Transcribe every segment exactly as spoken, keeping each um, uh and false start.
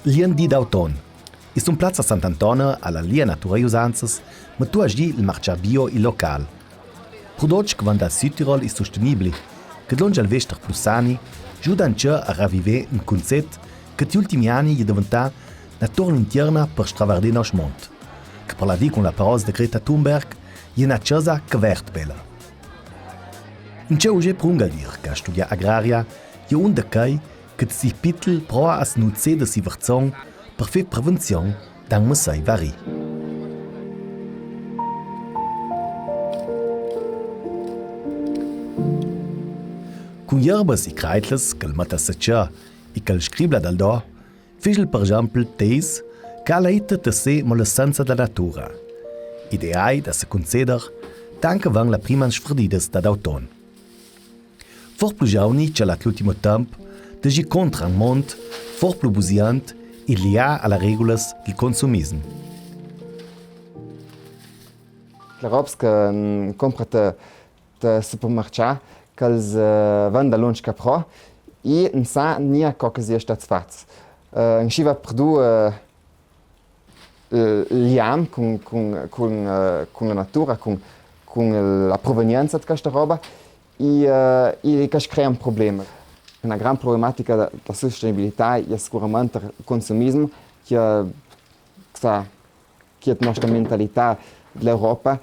Lien di d'auton. I sun plaza Sant'Antona a la Lia Natura Jusanzas, ma tu aji il marcià bio i local. Prodotsch che van dal Südtirol i sustenibli, che dlongia il vester plu sani, giudan già a raviver un cunzet che ti ultimi ani i è deventà na turlintierna per stravardar noss mont. Che per la dì cun la parola de Greta Thunberg, i è na ciosa che vert bella. Un ce uje prunga dir che a studia agraria, i è un de chei che ti si pitel prova a snuzzar de si verzon per fer prevenzion dan messai vari. Cun ierbas i craitlas che el metta a secciar i che el scribla dal do, figel per exempel teis che a la ita te se molessenza da natura. Ideai da se conceder, tant che van la prima sfredidas da d'auton. For plu giovni che la l'ultimo temp, de gi contra un mont, for plu busiant, i lià a la regulas del consumism. La robs che, mm, compra te, te supermarcià, ch'els, eh, vanda lunsch ca pro, i n sa nia co che si è stat fats. Eh, n sciva perdu, eh, eh, liam cun, cun, cun, eh, cun la natura, cun, cun la provenienza de questa roba, i, eh, i quest crea un problema. Una gran problematica da, da sostenibilità è sicuramente il consumismo, che, sa, che è nostra mentalità dell'Europa,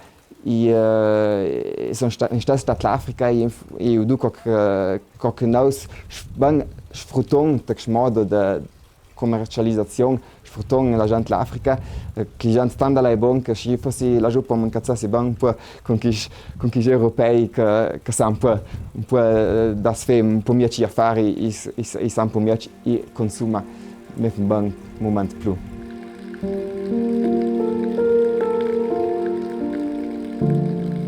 i, eh, son sta, in sta, sta l'Africa, i, i u duco che, co che nous ben sfrutton de modo de, comercializazion, sfrutton la gent l'Africa, eh, che gent tant la è bon che si fossi la giù po m'incazzassi ben un po' con chi, con chi europei che, che sa un po', un po', eh, da sfe, un po' mia ci affari, i, i, i sa un po' mia ci, i consuma, me ben moment plu.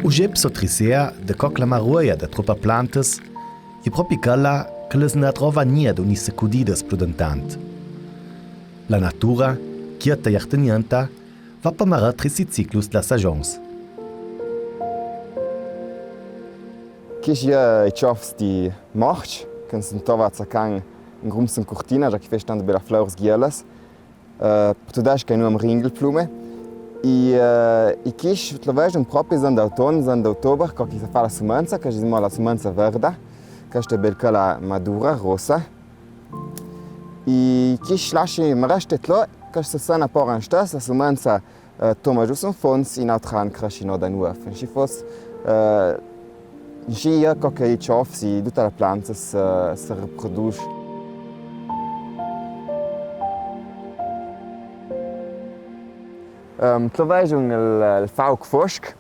Uje pso trisea de co che la maroia de tropa plantas i è propi quella che las na trova nia d'uni secudidas plu dentant. La natura, quieta i artenienta, va pa maratri si ciclus da sagions. Quist i è i ciofs di morc, che s'in trova a Zaccan in Grumps in Curtina, già che i festan de bella flours gielas. Eh, per tudesch che i nuom Ringelblume. I, eh, i quist lo vejon propi zan d'auton, zan d'otober, co che i sa fa la sumenza, che i disi mo la sumenza verda, che sta bel quella madura, rossa. I quist lassi, ma resta tlo, che se sena pora in stes, la sumenza, eh, toma giusto un fons, in autr an cresci no da nuov. Insci fos, eh, insci i è co che i ciofs, tutta la planta se, se riproduce. Ehm, tlo vejon il, il fauc fosch,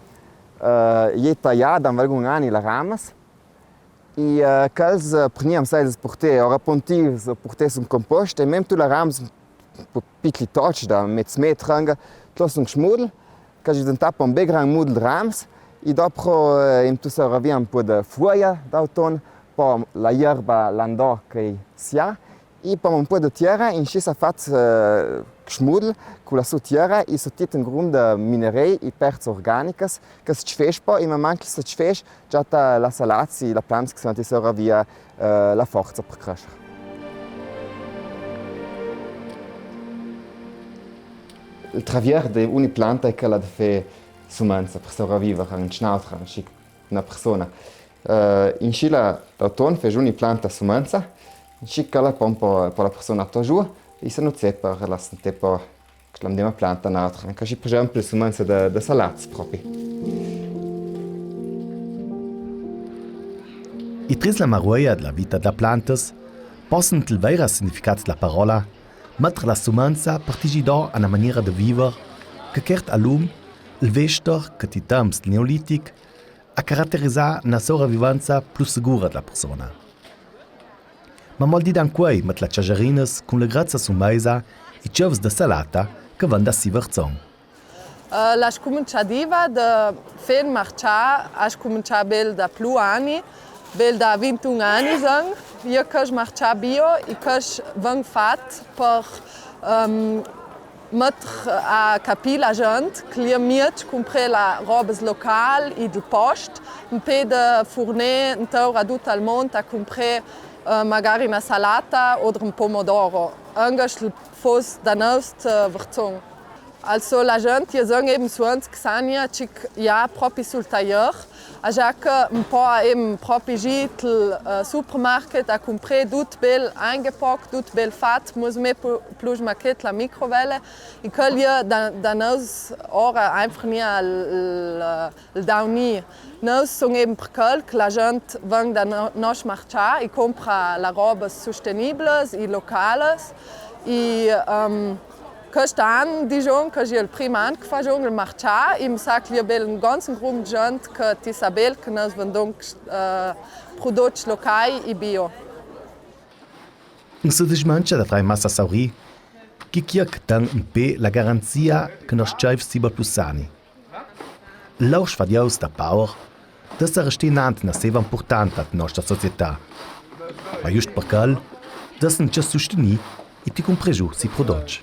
eh, i è taià, dan valgun ani la ramas. I, eh, quels, eh, prima, sai, se purtè, ora pontì, se purtè sun compost, e mem tu la ramas, po pitli toc, da mez metr anga, tlo sun schmudel, che i dentà po un bel gran mudel ramas, i dopro, eh, im tu se ora via un po de fuoia d'auton, po la ierba landò che i sia, i po un po de tiera, insci sa fat, eh, schmudel, cu la su tiera, i so tit un grum de minerei, i perts organicas, che se cfesch po, i man man che se cfesch, giatta la salazzi, la plants che se meti sora via, eh, la forza per crescer. Il travier de uni planta è quella de fe sumenza, per soraviver a un schnautra, insci una persona. Eh, insci la, l'auton fe uni planta sumenza, insci quella po, po, po la persona to giù, i se nu zepa, la sente po, che la mdema planta n'autra, anca sci, per esempio, sumenza de, de salats propi. I tris la maroia de la vita de la plantas, possen til veira significats de la parola, metter la sumenza per tigi do a na maniera de viver, che chert a lum, il vester, che ti temps del neolitic, a caraterizà na soravivenza plu segura de la persona. Ma mol di dan quei met la ciagiarinas cun la grazia sumeisa i ciovs de salata che van da si verzon. Eh, la scuminciadiva de fen marcià a scumincià bel da plu ani, bel da vintun ani, zan, i quest marcià bio, i quest ven fat per, ehm, metter a capì la gent, che l'è mia cumprà la robes local i del post, un pe de furnè intor a dut al mont a cumprà, eh, magari na salata o un pomodoro. Anca il Fos da nôsta verzon. Also la gent, i sön eben suonts Xania, tschik, ja, propi sul taglier. Agia che un po eben propi git al, eh, supermarket a cumpré dut bel eingepack, dut bel fat, mos me plu-, plui manchet la microvelle. E chel i da, da nôs ora einfach nia al, al, al dauni. Nôs son eben per chel che la gent ven da no-, nosch martgà e cumpra la roba sustenibla e locala. E, ehm, chest an, digion, che i al prim an che fagion el martgà, e mi sa che i è bel un ganzen grum gent che ti sa bel che nôs vendon, eh, prodots locai e bio. Un sodismancio da trai massa sauri, chi chi che ten in pe la garanzia che nosch tscheif siba plu sani. L'orsch fadioso da paur, dessa restà nant'na seva impurtanta te nostra società. Ma just per chel, dessa ancja sustenì e ti cumprà giù si prodots.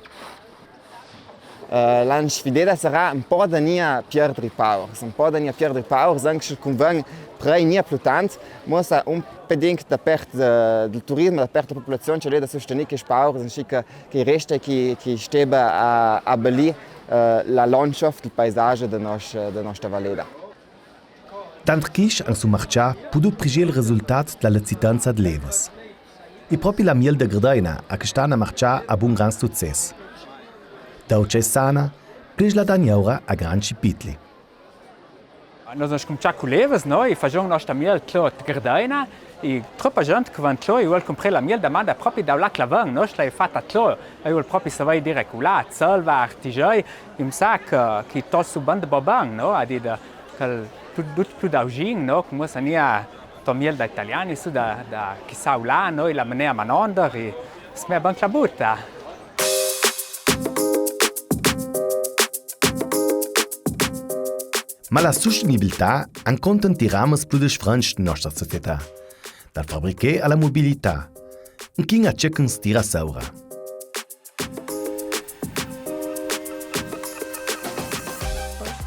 Eh, la sfida sarà un po' da nia pierdri paur, un po' da nia pierdri paur, anche se cunven prei nia plu tant, ma sa un pedin da pert, eh, del turismo, da pert la popolazion, che l'è da sustenì che paur, anche che che resta, che, che steba a, a belì, eh, la landschaft, il paesaggio de nos-, de nostra valeda. Tant che an su martgà pudù prigià il resultat de la lecitanza de l'evas. E propi la miel de Gardena a chest an martgà a bun gran sucess. Dau ce sana, plis la dagnaura a grands e pitli. Nos, nos cumcià cu l'evas, no? E fagion nostra miel tlo te Gardena, e tropa gent che ven tlo e völ cumprà la miel, damanda propi dau là che la ven, no? Sla e fata tlo, e völ propi savei dire culà, selva, artigiei, e mi sa che, che tot su banda boban, no? A dì de, che tut, tut plu daugin, no? Cume sa nia to miel da italiani, su da, da chi sa là, no? E la menea manonder, e smea ban che la buta. Ma la sustenibilità an conta in tiramas plu disfrents de nostra società, dal fabrichè a la mobilità, inchin a ce che ins tira saura.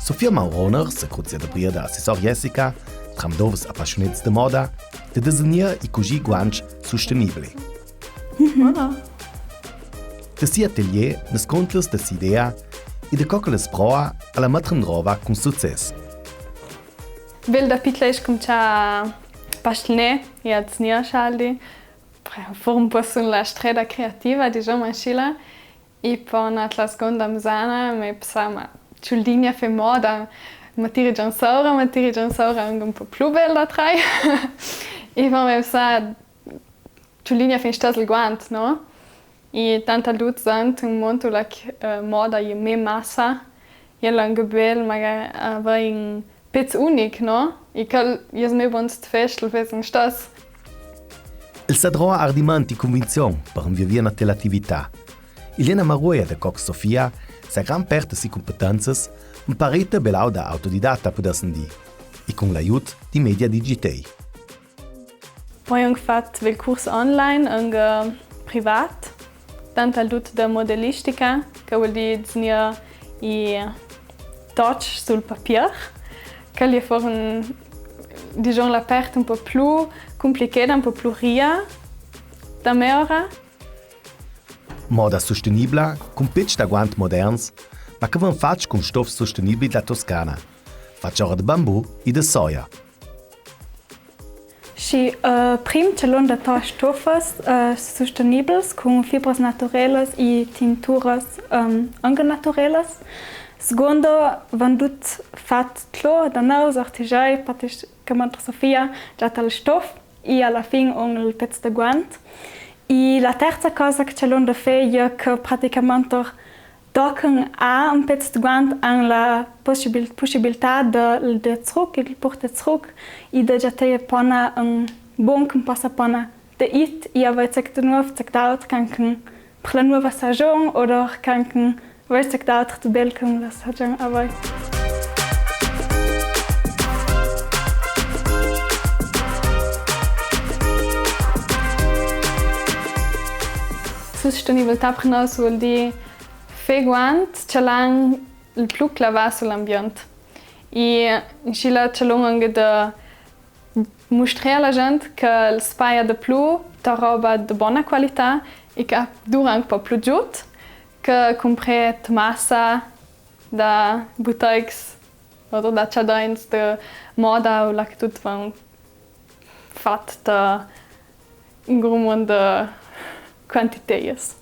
Sofia Mauroner, secruzia de bria da Assessor Jessica, tram dovs apassionets de moda, de designar e cusì guanci sustenibili. Voilà. De si atelier, nas conta de si idea e de co che la sproa a la metter in rova cun sucess. Bel da pitla esch cumcià pastelnè e a designar schaldi. Fur un po sun la streda creativa, digion, ma scila. E po na tla sgonda mzana, me psa, ma ciul digna fe moda, ma tiri già saura, ma tiri già saura, un po plu bel da trai. E po me psa, ciul digna fe in stas el guant, no? E tant al dut zant un monto la, eh, moda e me massa, e l'è anca bel, magari, eh, avei un pezz unic, no? E chel es me bon stfest, lu fes in stas. El sa droa ardiment e cunvinzion per invia via na tela atività. Elena Maruia de Coc Sofia sa gran pert de si cumpetenzas, imparita belau da autodidata, pudessin dì, e cun l'aiut di media digitei. Poi ong fat bel curs online, ong, eh, privat, tant al dut de modelistica, che völ dì disegnar i touch sul papier, che l'è for un, digion, la pert un po plu cumplicheda, un po plu ria da me ora. Moda sustenibla, cun petschs da guant moderns, ma che van fats cun stofs sustenibils da Toscana, fats ora de bambu e de soia. Schi, eh, prim cjalon da touch stofs, eh, sustenibils, cun fibras naturelas e tinturas, ehm, anca naturelas. Sgondo, van dut fat tlo da nôs, artigiei, praticamente Sofia, giatta el stof e a la fin ong el pezz de guant. E la terza cosa che cjalon da fé e che praticamente tochen a un pezz de guant an la possibil-, pussibiltà de, de zruc, el purtà zruc, e de giattà pona un bon che passa pona de it, e avei zec de nuov, zec d'aut, che anca per la nuova sagion, oder che anca avei zec d'aut de bel che la sagion avei. Sustenibeltà per nôs völ dì fé guant, cjalà el plu che la va sul ambient. E inscì la cjalon anca de mustrà a la gent che el spaia de plu ta roba de bona qualità e che dura anca po plu giut. Che cumprè massa da buteigs, oder da tschadins de moda, u là che dut van fat da un grum de quantiteias.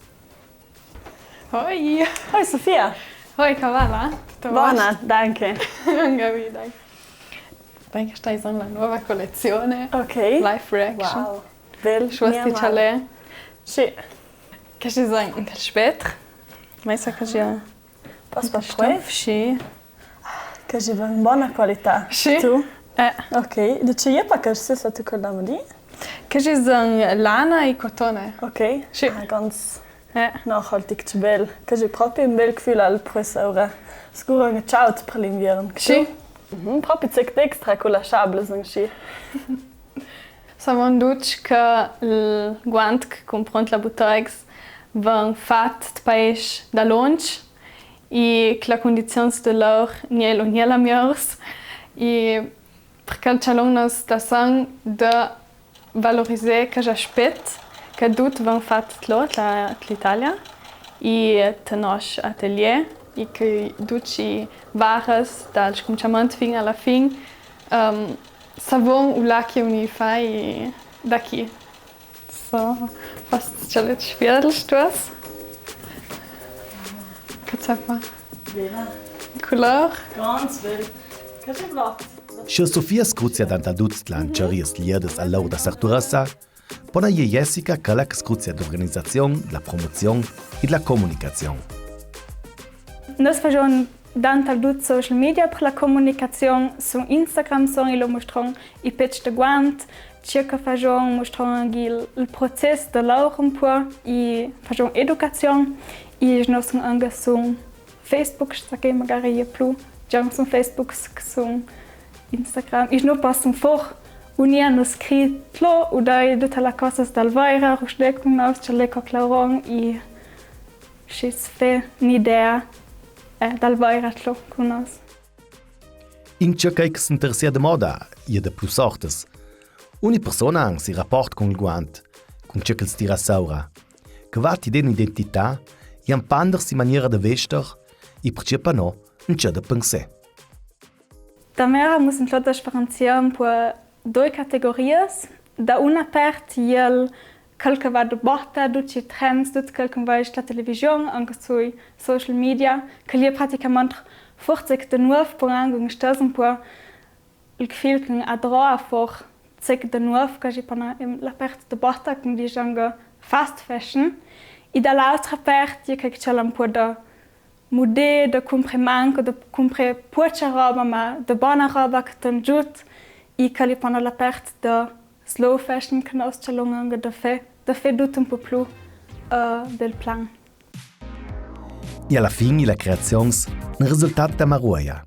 Hoi! Hoi, Sofia! Hoi, Cavala! Bona, danke. Anca mi, danke. Danke, sta ison la nova collezione. Ok. Live reaction. Wow. Bel, sciusti mia male. Cale? Sì. Che si son un tel spetr. Ma sa che sia. Pos pa pruè? Sì. Che si van bona qualità. Sì. Tu? Eh. Ok. De ce e pa che si sa tu quel nome lì? Che si son lana e cotone. Ok. Sì. Ah, ganz. Eh. No, halt ich bel. Che si propi un bel gefühl al pruè saura. Sicur anca ciaud per l'inviern. Sì. Mhm, propi zec d'extra cu la sciabla, sì. Savon ducj che il guant che cumpront la buteigs van fat d'paisch da lunsch e che la cundizions de laur niel o niel a miors e per chel chalon nos da san de valorizè chel aspet che dut van fat tlo, tla, tl'Italia e te nos atelier e che ducj i varas dal scumciamant fin a la fin, ehm, savon u là che un i fai da chi. So, fast cale spiel stuas. Che sa fa? Bela. Culor. Ganz bel. Che si vot? Sche Sofia scruzia dant'al dut tla ancjarias liadas al laur da sarturassa, pona eir Jessica chela che scruzia d'organisazion, dla promozion e dla comunicazion. Nos fajon dant'al dut social media per la comunicazion, su Instagram son i lo mustron i pezs de guant, ce che fajon, mustron anca il, il process de laur un po' e fajon educazion e nos son anca su Facebook, sta che magari e plu, già sun Facebook, sun Instagram. I no pass un for, un ia no scri tlo, u dai dut a la cosa dal vaira, ruschnec cun nos, ce le co clauron, i schi s-fe n'idea, eh, dal vaira tlo cun nos. In ce che s'interessa de moda, e de plu sortas. Ogni persona ha si raport cun il guant, cun ce che el stira saura. Che va ti den identità, e ampander si maniera de vester, e perciò pa no, in ce de pensè. Da mera muss in tlo da sferenziar un po' doi categorias. Da una part, iel, chel che va de botta, ducj i trends, dut chel che un vede la television, anca sui social media, che lì e praticamente forse che de nuov, pon anca un stas un po' il gefühl che adroa for zec de nuov, che si pana la part de botta, che un dice anca fast fashion, e da l'autra part, e che c'è un po' de mudè, de cumpre manco, de cumpre pocia roba, ma de bona roba che t'angiut, e che li pana la part de slow fashion, che nos ce l'on anca de fe, de fe dut un po' plu, eh, bel plan. E a la fin, la creazion, un risultat da maruoia.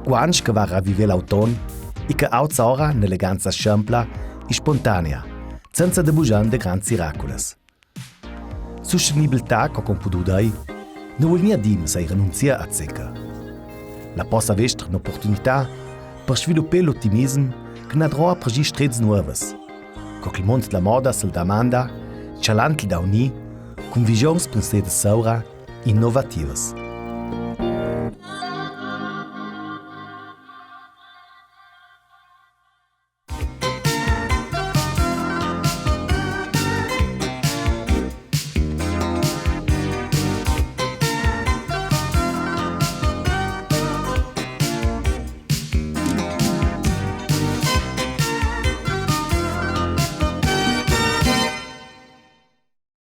Guantschi che va a ravivè l'auton, e che auzora un'eleganza sempla e spontanea, senza de bugian de grands iraculas. Sustenibiltà, co ch'on pudù dai, no vul gnà dì messai renunzià a zeca. La possa vestr un'oportunità per sviluppà l'ottimism che n'adroa per gi streds nuovas. Co che il mont dla moda se'l damanda, cialantli da unì, cun visions pensades saura, innovativas.